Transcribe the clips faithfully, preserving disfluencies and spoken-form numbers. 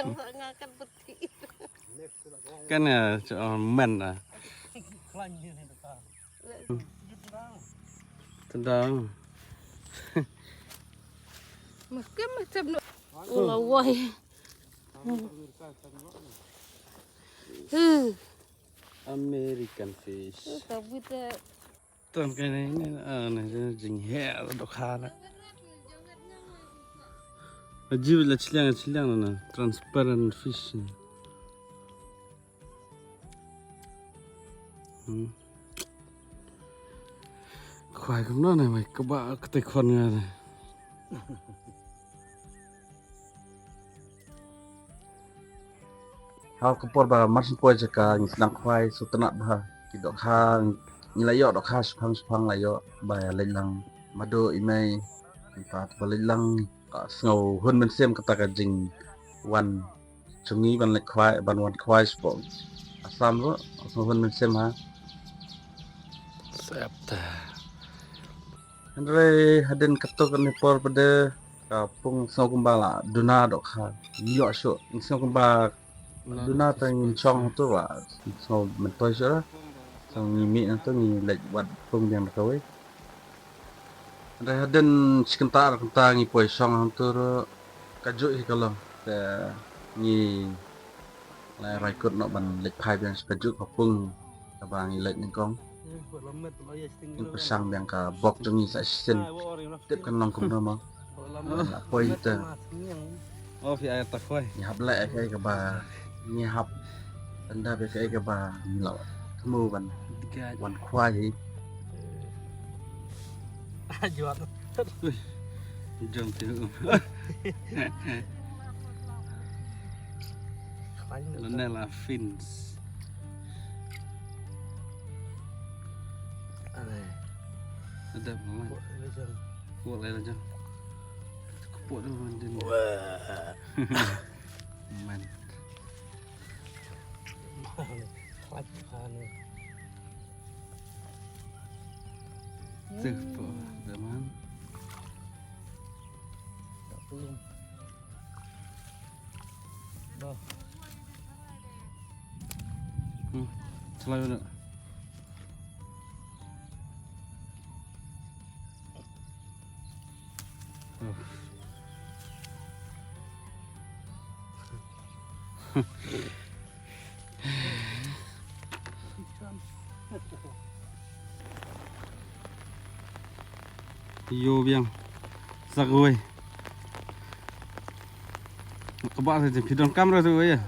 Yang sa nga kan peti. Kan, eh, cho, eh, men, eh. Tendang. Makan macam no. Oh, wai. Huh. American fish. Ka buta. Tang kai ne, ne, ah, ne, ne, jinghe, dohkha na. Aji la chiliang, chiliang na, transparent fish. Hmm. Khwai kumno ne, mai, kaba, kate khon nga ne. Ha ka por ba mar shu poi jaka ngi sdang khwai sngewtynnat bha. Ki dohkha ngi la ïoh dohkha shipang shipang la ïoh ba ïa leit lang mado i mei. Mynta ba leit lang ka sngew hun mynsiem kata ka jingwan jong ngi ban leit khwai ban wan khwai shapoh Assam ruh sngew hun mynsiem ha. Sep ta. Hynrei hadien katto katne por pat de ka pung sngew kumba la duna dohkha. Ïoh shuh sngew kumba duna tang ngin shong hangto ba sngew myntoi shuh. Sngew ngi mih hangto ngi leit wad pung biang da kawei. Hynrei hadien shi kynta ar kynta ngi poi shong hangto ruh kajuh hi ka long. Te ngi la rai kut noh ban leit phai biang sha kajuh ka pung kaba ngi leit nyngkong. Ngi pyrshang biang ka bok jong ngi sa shisien. Tip kan long kumno mo. La poi te. Oh, phi ai ta khoi. Ngi hap leh kaei kaba ngi hap. Tang da kaei kaba ngi la thmu ban wan khwai hi. Jot. Ui. Jom tu. Lane la fins. Ada. Ada, man. Kuat lagi lah, Jang. Kepok tu, man, dia ni. Wah. Man. Kuat, man. Tu, kepok. Dah, man. Tak pulung. Bah. Hmm, selalu nak. Oh. Yo biang. Sa kawei. Ka ba sa jin phi don kamra sa kawei ya.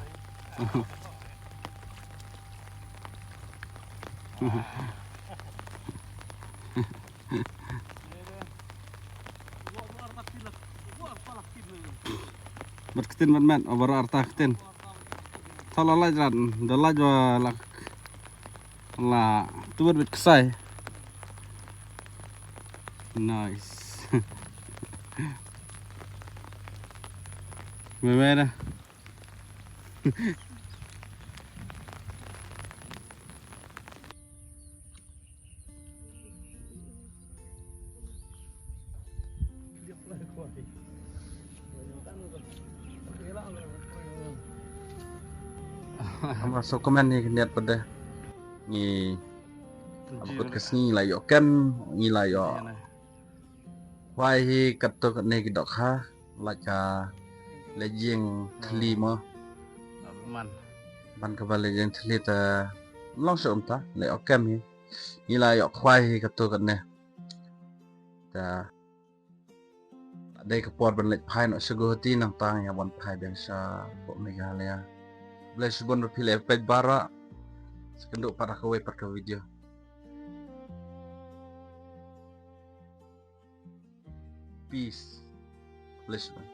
Bad ktien bad met, o baroh arta ktien. Thaw la lait rat, da lait ba la, la tuwat bad ksai. Nice. Me me da. Namar so comment hi khyndiat pat de. Ngi ap kut ka sngi la ïoh kem, ngi la ïoh. Wai hi katto katne ki dohkha, la ka leit ïeng thylli mo. Man. Ban kaba leit ïeng thylli te long sha um ta, leit ïoh kem hi. Ngi la ïoh khwai hi katto katne. Ta dei ka por ban leit phai noh sha Guwahati, nangta ngi ïa wan phai biang sha pdeng Meghalaya. Blei shibun ruh phi leh peit baroh. Sa kynduh pat ha kawei pat ka video. Peace. Blei shibun.